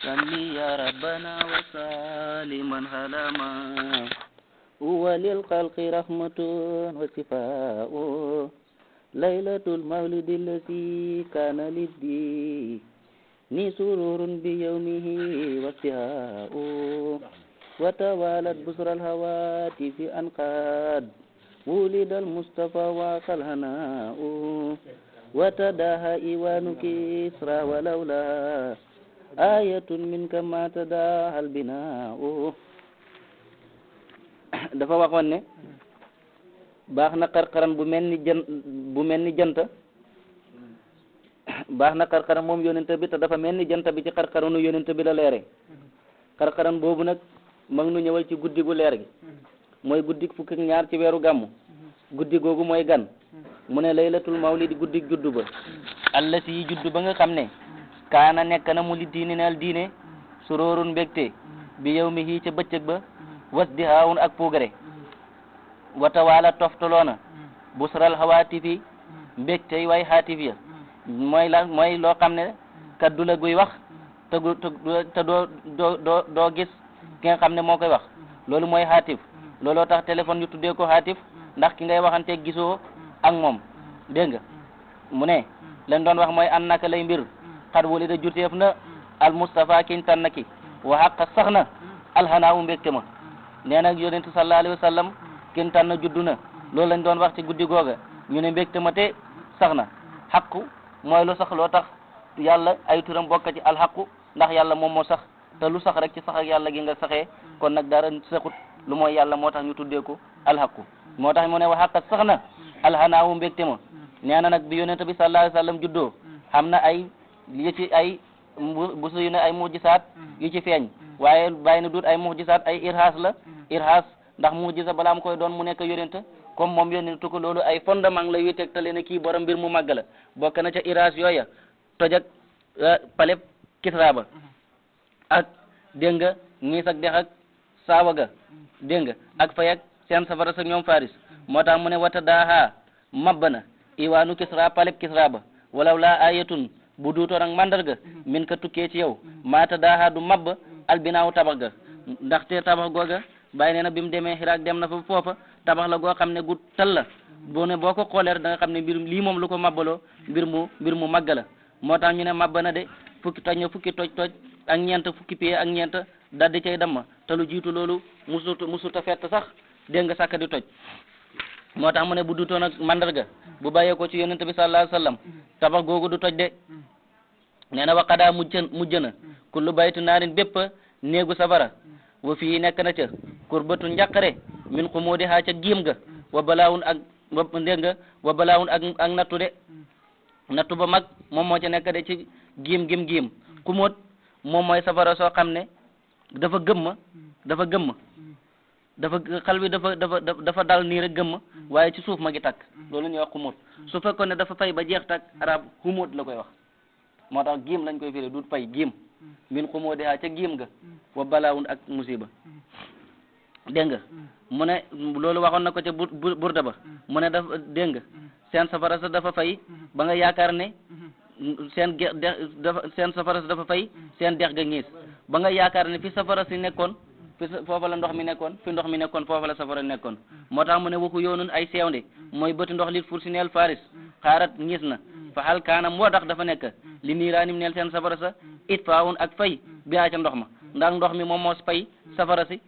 صلي يا ربنا وسالما هلما وللخلق رحمة وشفاء ليلة المولد التي كان للدين سرور بيومه وافتهاء وتوالت بصر الهواتف أنقاد ولد المصطفى وقى الهناء وتداهى إيوان كسرى ولولا آية منك ما تداهى البناء dafa waxoon ne baax na xarxaram bu mel ni jant baax na xarxaram moom yonent bi te dafa mel ni jant bi ci xarxaranu yonent bi la leere xarxaram boobu nag mag nu ñëwal ci guddi gu leer gi mooy guddi fukki ak ñaar ci weeru gàmmu guddi googu mooy gan mu ne laylatul mawlidi guddi juddu ba alla si juddu ba nga xam ne kaana nekk na mu li diine neel diine suróorun mbégte bi yow mi hii ca bëccëg ba was di haawun ak puugare wata waala toftaloona busral hawaatifi mbégtey way haatif ya mooy loo xam ne kaddu la guy wax te doo gis ki nga xam ne moo koy wax loolu mooy haatif looloo tax téléphone yu tuddee ko haatif ndax ki ngay waxante gisoo ak moom dégg nga mu ne leen doon wax mooy an naka lay mbir xat wali da juteef na al Mustafa kiñ tànn ki wa xaqa sax na alxanaawu mbégte ma nee na yonent sallallahu alayhi wa sallam kiñ tànn juddu na loolu lañ doon wax ci guddi googa ñu ne mbégte ma te sax na xaqu mooy lu sax loo tax yàlla ay turam bokk ci alxaqu ndax yàlla moom moo sax te lu sax rek ci sax ak yàlla gi nga saxee kon nag dara saxut lu mooy yàlla moo tax ñu tuddee ko alxaqu moo tax mu ne wa xaqa sax na alxanaawu mbégte ma nee na nag bi yonent bi sallallahu alayhi wa sallam juddoo xam na ay yi ci ay bu suy ne ay mujisaat yu ci feeñ waaye bàyyi na duut ay mujisaat ay irhaas la irhaas ndax mujisa balaa mu koy doon mu nekk yonent comme moom yonent ko loolu ay fondement la yuy tegtale ne kii borom mbir mu màgg la bokk na ca irhaas yooya toj ak paleb Kisra ba ak dégg nga ñiis ak dex ak saawa ga dégg nga ak fay ak seen safara sa ñoom faris moo tax mu ne wata daaha mabbana iwaanu Kisra paleb Kisra ba walaw laa ayatun bu duutoon ak mandarga min ka tukkee ci yow maata daaha du mabb albinaaw tabax ga ndaxte tabax googa bàyyi nee na bi mu demee Xiraak dem na fa foofa tabax la goo xam ne gu tal la boo ne boo ko xoolee da nga xam ne mbir lii moom lu ko mabbaloo mbir mu màgg la moo tax ñu ne mabba na de fukki toj ak ñeent fukki pied ak ñeent daldi cay damma te lu jiitu loolu musuta fett sax dégg nga sàkk di toj moo tax mu ne bu duutoon ak mandarga bu bàyyee ko ci yonent bi sallallahu alayhi wasallam tabax googu du toj de nee na waqadaa mujj na kullu baytu naarin bépp néegu safara wa fii nekk na ca kurbatu njàqare min xumuudi haa ca giim ga wa balaawun ak dégg nga wa balaawun ak nattu de nattu ba mag moom moo ca nekk de ci giim xumóot moom mooy safara soo xam ne dafa gëmma dafa xal bi dafa dal nii rek gëmma waaye ci suuf ma ngi takk loolu ñuy wax xumóot su fekkoon ne dafa fay ba jeex takk arab xumóot la koy wax moo tax giim lañ koy firi du fay giim min xumóodi haa ca giim ga wa balaawun ak musiba dégg nga mu ne loolu waxoon na ko ca burda ba mu ne dafa dégg nga seen safara sa dafa fay ba nga yaakaar ne seen safara sa dafa fay seen dex ga ñiis ba nga yaakaar ne fi safara si nekkoon foofa la ndox mi nekkoon fi ndox mi nekkoon foofa la safara nekkoon moo tax mu ne waxu yoonun ay seewnde mooy bëti ndox lit fur si neel faris xaarat ñiis na fa xal kaanam moo tax dafa nekk li niiraanim neel seen safara sa it faawun ak fay biaa ca ndox ma ndax ndox mi moom moo fay safara si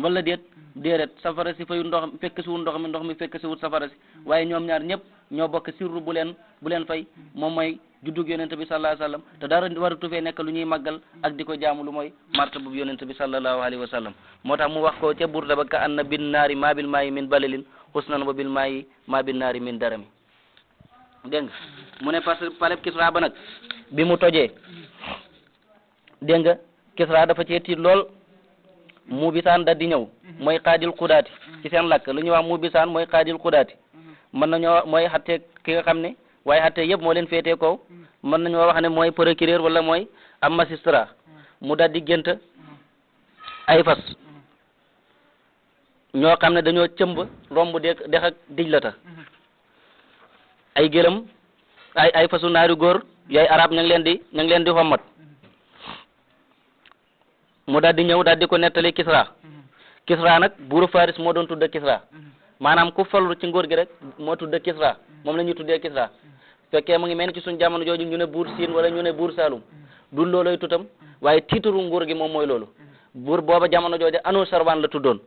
wala déedéet safara si fayu ndox fekk si wut ndox mi fekk si wut safara si waaye ñoom ñaar ñëpp ñoo bokk sirru bu leen fay moom mooy juddug yonent bi sallallahu alayhi wa sallam te dara waratu fee nekk lu ñuy màggal ak di ko jaamu lu mooy martaba bu yonent bi sallallahu alayhi wa sallam moo tax mu wax ko ca burda ba ka anna bin naari maa bil maayi min balalin husnan wa bil maayi maa bin naari min darami dégg nga mu ne parce que paleb Kisra ba nag bi mu tojee dégg nga Kisra dafa cee tiit lool mu bisaan da di ñëw mooy xaadil xudaati ci seen lakk lu ñuy wax mu bisaan mooy xaadil xudaati mën nañoo mooy xattee ki nga xam ne waaye xattee yëpp moo leen féetee kaw mën nañoo wax ne mooy procureur wala mooy am magistrat mu daldi gént ay fas ñoo xam ne dañoo cëmb romb dex ak Dijlata ay gëlëm ay fasu naari góor yooyu arab ña ngi leen di xommat mu daal di ñëw daal di ko nettali Kisra. Kisra nag buuru Faris moo doon tudda Kisra maanaam ku fallu ci nguur gi rek moo tudda Kisra moom la ñuy tuddee Kisra fekkee mu ngi mel ni ci suñu jamono jooju ñu ne buur Siin wala ñu ne buur Saalum du looloy tutam waaye tiitaru nguur gi moom mooy loolu buur booba jamono jooju Anushirwan la tuddoon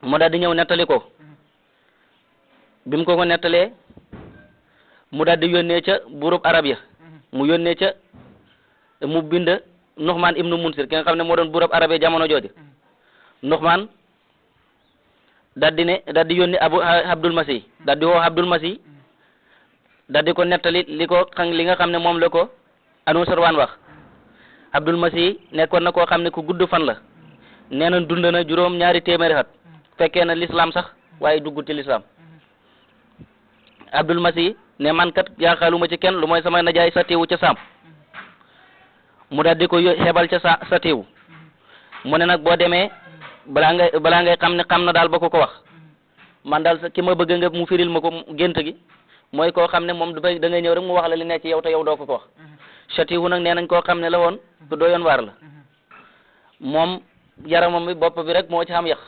mu daal di ñëw nettali ko bi mu ko nettalee mu daal di yónnee ca buurub arab ya mu yónnee ca mu bind Nuxmaan ibnu Munsir ki nga xam ne moo doon buurub arab ya jamono jooju Nuxmaan daal di yónni Abdul Masih daal di woo Abdul Masih daal di ko nettali li nga xam ne moom la ko Anushirwan wax Abdul Masih nekkoon na koo xam ne ku gudd fan la nee na dund na juróom ñaari téeméeri at fekkee na l'islam sax waaye dugg ci l'islam Abdul Masih ne man kat yaakaaluma ci kenn lu mooy sama najaay Satiiwu ca Saam mu daal di ko xebal ca Satiiwu mu ne nag boo demee balaa ngay xam ne xam na daal ba ko wax man daal ki ma bëgg nga mu firil ma ko gént gi mooy koo xam ne moom da ngay ñëw rek mu wax la li nekk ci yow te yow doo ko wax Satiiwu nag nee nañ koo xam ne la woon ku doyoon waar la moom yaramam bi bopp bi rek moo ci xam yax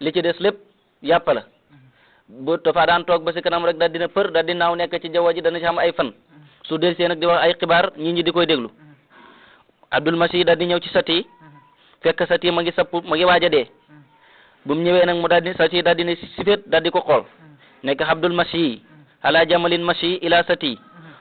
li ci des lépp yàpp la bu dafa daan toog ba si kanam rek daal dina për daal di naaw nekk ci jaww ji dana ci xam ay fan su del see nag di wax ay xibaar ñi di koy déglu Abdul Masih daal di ñëw ci Sati fekk Sati ma ngi waaj a dee bu mu ñëwee nag mu daal di Sati daal di ne sifét daal di ko xool nekk Abdul Masih ala jamalin Masih ila Sati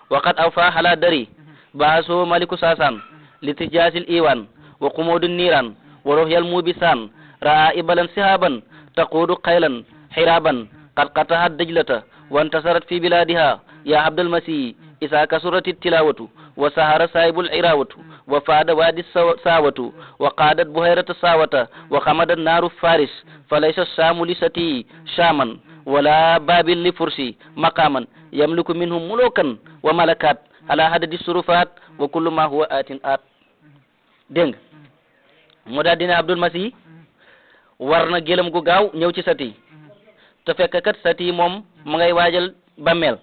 waqad awfa ala dari baaso maliku saasan li tijaasil iwan wa qumudun niiran wa ruhyal mubisaan raa ibalan sihaban taquudu xaylan xiraban qad qatahat dajlata wa intasarat fi biladiha ya Abdul Masih isa kasurati tilawatu wa sahara saibul irawatu wa faada wadi sawatu wa qaadat buhayrata sawata wa xamadat naaru faris falaysa saamu li sati shaman wala babil li fursi maqaman yamliku minhum mulukan wa malakat ala hadadi surufat wa kullu ma huwa atin at dégg nga mu daal dina Abdul Masih war na gëlëm gu gaaw ñëw ci Sati te fekk kat Sati moom mu ngay waajal bàmmeel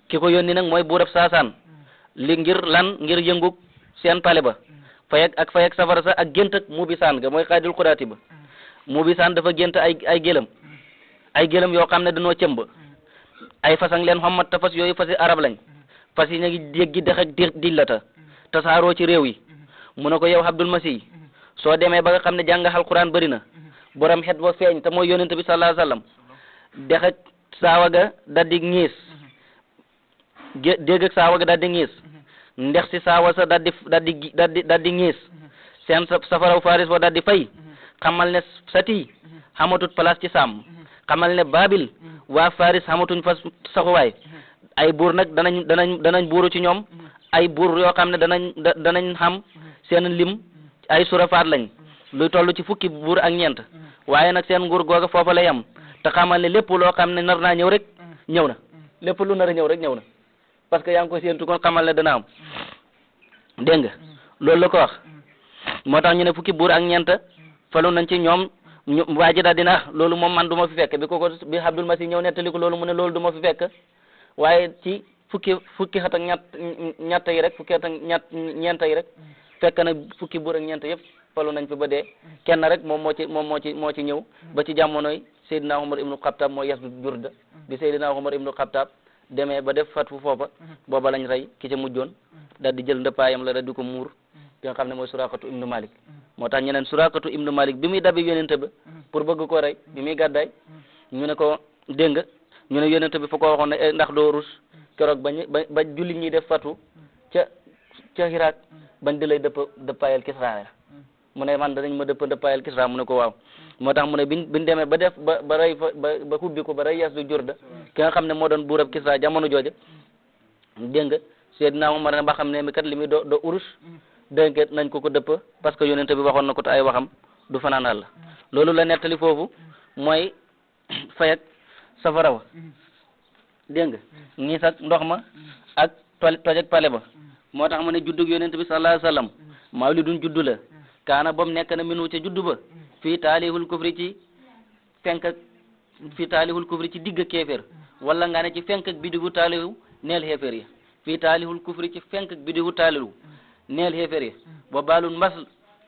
ki ko yónni nag mooy buurab Saasaan li ngir yëngu seen pale ba fayek safara sa ak gént ak Mubisaan ga mooy xaadil xuraati ba Mubisaan dafa gént ay gëlëm yoo xam ne dañoo cëmb ay fasang leen xommat te fas yooyu fasi arab lañ fas yi ñu ngi jéggi dex ak dillata tasaaroo ci réew yi mu ne ko yow Abdul Masih soo demee ba nga xam ne jàng alquran bëri na borom xet ba feeñ te mooy yonent bi sallallahu alayhi wasallam dex ak saawa ga daal di ñiis dégg ak saawa ga daal di ñiis ndex si saawa sa daal di ñiis seen safaraw faris ba daal di fay xamal ne Sati xamatut place ci Saam xamal ne Babil waa faris xamatuñ fa saxuwaay ay buur nag danañ buuru ci ñoom ay buur yoo xam ne danañ xam seen lim ay surafaat lañ luy toll ci fukki buur ak ñeent waaye nag seen nguur googa foofa lay am te xamal ne lépp loo xam ne nar naa ñëw rek ñëw na lépp lu nar a ñëw rek ñëw na parce que yaa ngi ko séentu kon xamal ne dana am dégg nga loolu la ko wax moo tax ñu ne fukki buur ak ñeent falu nañ ci ñoom waa ji daal dina loolu moom man du ma fi fekk bi Abdul Masih ñëw nettali ko loolu mu ne loolu du ma fi fekk waaye ci fukki xat ak ñett yi rek fukki xat ak ñeent yi rek fekk na fukki buur ak ñeent yëpp falu nañ fi ba dee kenn rek moom moo ci ñëw ba ci jamonoy Seydina Umar ibnu Xattaab mooy yas jurda bi Seydina Umar ibnu Xattaab demee ba def fat fu foofa booba lañ rey ki ca mujjoon daal di jël ndëppaayam la daal di ko muur ki nga xam ne mooy Suraqatu ibnu Malik moo tax ñeneen Suraqatu ibnu Malik bi muy dabi yonente ba pour bëgg ko rey bi muy gàddaay ñu ne ko dégg nga ñu ne yonente bi fa ko waxoon ne ndax doo rus keroog ba jullit ñi def fatu ca Irak bañ di lay dëppaayal Kisra mu ne man danañ ma dëppaayal Kisra mu ne ko waaw moo tax mu ne biñ demee ba def ba rey fa ba hubbi ko ba rey yas du jurda ki nga xam ne moo doon buurab Kisra jamono jooja dégg nga Seydina Umar ne ba xam ne mi kat li muy do urus dégg nga nañ ko dëpp parce que yonente bi waxoon na ko te ay waxam du fanaan Àlla loolu la nettali foofu mooy fay ak safara wa dégg nga ñiis ak ndox ma ak toj ak pale ba moo tax mu ne juddug yonente bi sallallahu alayhi wasallam mawlidun juddu la kaana bam nekk na minu ca juddu ba fii taalihul kufri ci digg kéeféer wala nga ne ci fenk ak bidigu taalihu neel xéeféer ya fii taalihul kufri ci fenk ak bidigu taalihu neel xéeféer ya ba baalul mbas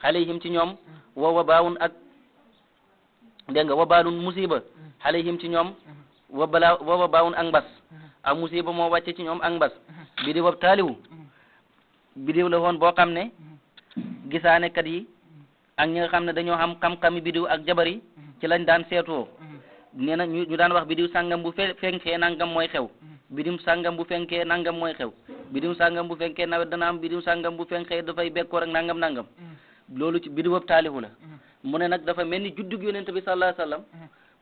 alayhim ci ñoom wa wabaawun ak dégg nga wabaalun musiba alayhim ci ñoom wa wabaawun ak mbas ak musiba moo wàcce ci ñoom ak mbas bidiw ab taaliwu bidiw la woon boo xam ne gisaane kat yi ak ñi nga xam ne dañoo xam xam-xami bidiw ak jabar yi ci lañ daan seetoo nee na ñu daan wax bidiw sàngam bu fenkee nangam mooy xew bidiw sàngam bu fenkee nangam mooy xew bidiw sàngam bu fenkee nawet dana am bidiw sàngam bu fenkee dafay bekkoor ak nangam loolu ci bidiw ab taalihu la mu ne nag dafa mel ni juddug yonent bi sallallahu alayhi wasallam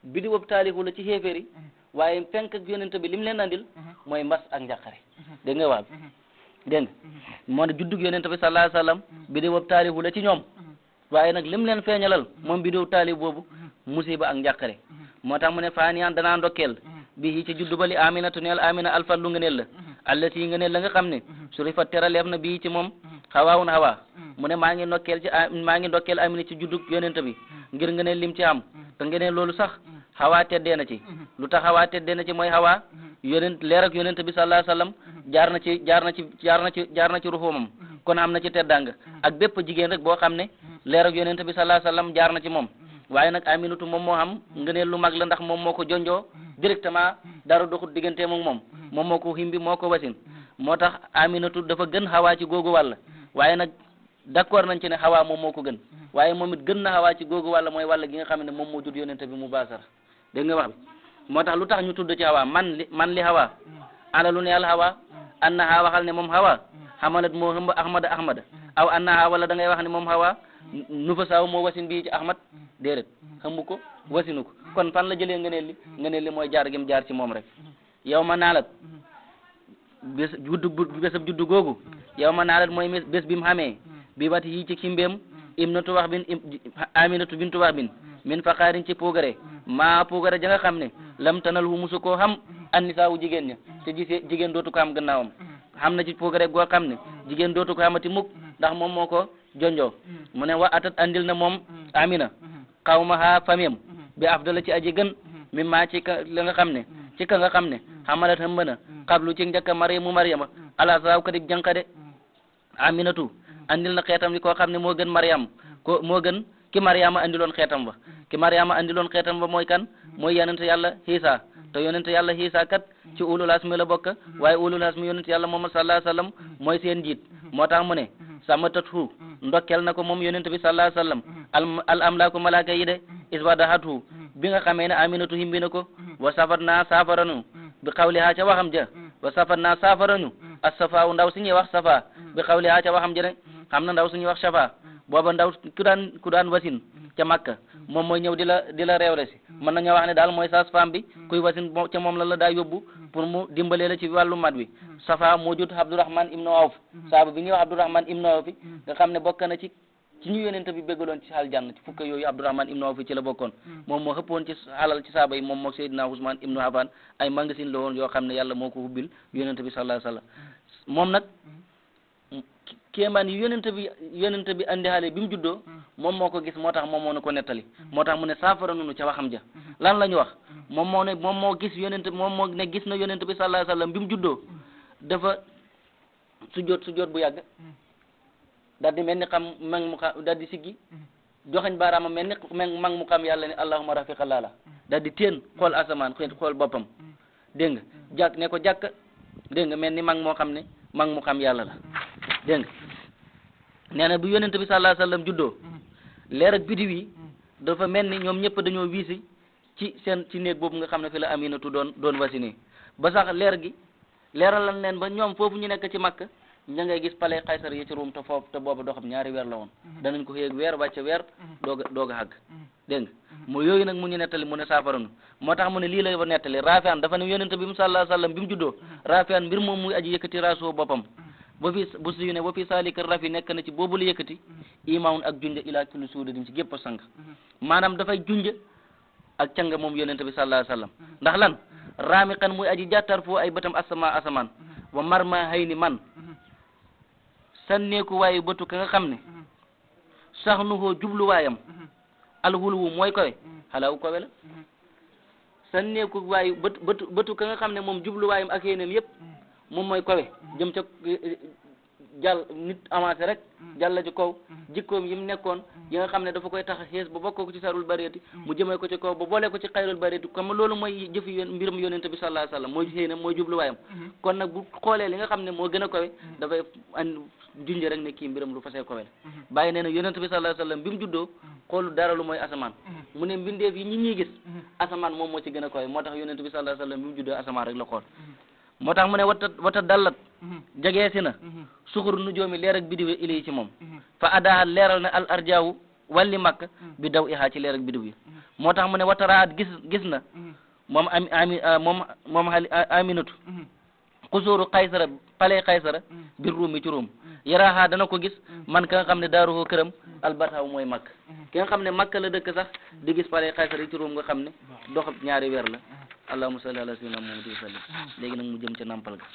bidiw ab taalihu la ci xéeféer yi waaye fenk ak yonent bi lim leen andil mooy mbas ak njàqare dégg nga waaw dégg nga moo ne juddug yonent bi sallallahu alayhi wasallam bidiw ab taalihu la ci ñoom waaye nag lim leen feeñalal moom bidiw taalib boobu musiba ak njàqare moo tax mu ne faaniyaan danaa ndokkeel bi ci juddu bali aminatu neel amina alfan lu ngëneel la allati yi ngëneel la nga xam ne suri fa teraleef na bii ci moom xawaawun xawaa mu ne maa ngi ndokkeel amina ci juddu yonent bi ngir ngëneel lim ci am te ngëneel loolu sax xawaa teddee na ci lu tax xawaa teddee na ci mooy xawaa leer ak yonent bi sallallahu alayhi wasallam jaar na ci ruxumam kon am na ci teddanga ak bépp jigéen rek boo xam ne leer ak yonent bi sallallahu alayhi wasallam jaar na ci moom waaye nag aminatu moom moo xam ngëneel lu mag la ndax moom moo ko jonjoo directement dara doxut diggante moom moo ko himbi moo ko wasin moo tax aminatu dafa gën xawaa ci googu wàll waaye nag d'accord nañ ci ne xawaa moom moo ko gën waaye moom it gën na xawaa ci googu wàll mooy wàll gi nga xam ne moom moo jur yonent bi mu baasara dégg nga wax bi moo tax lu tax ñu tudd ci xawaa man li xawaa ala lu ne al xawaa annaha waxal ne moom xawaa xamalat moo hëmb ahmada aw annaha wala da ngay wax ne moom xawaa nu fa saaw moo wasin bii ci ahmad déedéet xëmb ko wasinu ko kon fan la jëlee ngëneel li mooy jaar gim jaar ci moom rek yow ma naalat bésab juddu googu yow ma naalat mooy bés bi mu xamee bi wat yi ci kimbeem imnatu wax bin aminatu bintu wax bin min faqaarin ci puugare maa puugare ja nga xam ne lam tanal hu musu koo xam annisaawu jigéen ña te jigéen dootu ko xam gannaawam xam na ci puugare goo xam ne jigéen dootu ko xamati mukk ndax moom moo ko jonjoo mu ne wa atat andil na moom amina xawmaha famiyam bi afdala ci aji gën mi maa ci ka la nga xam ne ci ka nga xam ne xamalat hëmb na xablu ci njëkka mariama ala saaw kadib jànqade aminatu andil na xeetam li koo xam ne moo gën mariam moo gën ki mariama andiloon xeetam ba mooy kan mooy yonent yàlla Isa te yonent yàlla Isa kat ci ulul asmi la bokk waaye ulul asmi yonent yàlla Muhammad sallallahu alayhi wasallam mooy seen njiit moo tax mu ne sama tatu ndokkel na ko moom yonent bi sallallahu alayhi wasallam al amlaaku malaaka yi de iswadahatu bi nga xamee ne aminatu himbi na ko wa safat naa saafaranu bi xawlihaa ca waxam ja wa safat naa saafaranu as-safaa ndaw si ñuy wax safa bi xawlihaa ca waxam ja ne xam na ndaw su ñuy wax safa booba ndaw ku daan wasin ca Makka moom mooy ñëw di la réewle si mën nañoo wax ne daal mooy sage-femme bi kuy wasin ca moom la daa yóbbu pour mu dimbalee la ci wàllu mat wi safa moo jut Abdurrahman ibnu Awf saaba bi ñuy wax Abdurrahman ibnu Awf nga xam ne bokk na ci ñu yonent bi béggaloon ci aljanna ci fukk yooyu Abdurrahman ibnu Awf ci la bokkoon moom moo xëppoon ci alal ci saaba yi moom moo Seydina Usman ibnu Affan ay magasin la woon yoo xam ne yàlla moo ko hubbil yonent bi sallallahu alayhi wasallam moom nag kéemaan yi yonent bi andi xale bi mu juddoo moom moo ko gis moo tax moom moo ne ko nettali moo tax mu ne saafara nunu ca waxam ja lan la ñu wax moom moo gis yonent moom moo ne gis na yonent bi sallallahu alayhi wasallam bi mu juddoo dafa sujjóot bu yàgg daal di mel ni xam mang mu xam daal di siggi joxañ baaraama mel ni mang mu xam yàlla ne allahumma rafiqa lala daal di téen xool asamaan xool boppam dégg nga jàkk ne ko jàkk dégg nga mel ni mang moo xam ne mang mu xam yàlla la dégg nga nee na bu yonent bi sallallahu alayhi wasallam juddoo leer ak bidiw yi dafa mel ni ñoom ñëpp dañoo wiisi ci néeg boobu nga xam ne fi la aminatu doon wasine ba sax leer gi leeralal leen ba ñoom foofu ñu nekk ci Makka ña ngay gis palais Qaysar yi ci Ruum te booba doxam ñaari weer la woon danañ ko yéeg weer wàcce weer doog a xàgg dégg nga mu yooyu nag mu ñu nettali mu ne saafaranu moo tax mu ne lii la ba nettali Rafian dafa ne yonent bi mu sallallahu alayhi wasallam bi mu juddoo Rafian mbir moom muy aji yëkkati raasoo boppam ba fi bu suyu ne ba fi saalika rafi nekk na ci boobu la yëkkati imaawun ak junja ilaa kulli suudatin ci gépp a sang maanaam dafay junja ak canga moom yonent bi sallallahu alayhi wasallam ndax lan raamiqan muy aji jàttar foo ay bëtam asamaan wa marma hayni man sanneeku waayu bëtu ka nga xam ne sax nu hoo jubluwaayam alxulwu mooy kowe xalaawu kowe la sanneeku waayu bëtu ka nga xam ne moom jubluwaayam ak yéeneem yëpp moom mooy kowe jëm ca jàll nit avancé rek jàlla ci kaw jikkoom yi mu nekkoon yi nga xam ne dafa koy tax a xees ba bokkoo ko ci sarul bariyati mu jëmee ko ci kaw ba boole ko ci xayrul bariyati comme loolu mooy jëfi mbirum yonente bi sallallahu alayhi wasallam mooy xëy na mooy jubluwaayam kon nag bu xoolee li nga xam ne moo gën a kawe dafay junj rek ne kii mbiram lu fasee kawe la bàyyi nee na yonente bi sallallahu alayhi wasallam bi mu juddoo xoolu dara lu mooy asamaan mu ne mbindeef yi ñi gis asamaan moom moo ci gën a kawe moo tax yonente bi sallallahu alayhi wasallam bi mu juddoo asamaan rek la xool moo tax mu ne wata dallat jegeesi na suxur nu joomi leer ak bidiw ilay ci moom fa adaahat leeral na al arjaawu walli makk bi daw ihaa ci leer ak bidiw yi moo tax mu ne wataraat gis na moom moom aminatu xusuuru xaysara pale xaysara bir ruumi ci ruum yaraaha dana ko gis man ka nga xam ne daaruhu këram albataaw mooy makk ki nga xam ne makk la dëkk sax di gis pale xaysara yi ci ruum nga xam ne doxab ñaari weer la allahumma salli ala sayyidina muhammad wa sallim léegi nag mu jëm ca nampal ga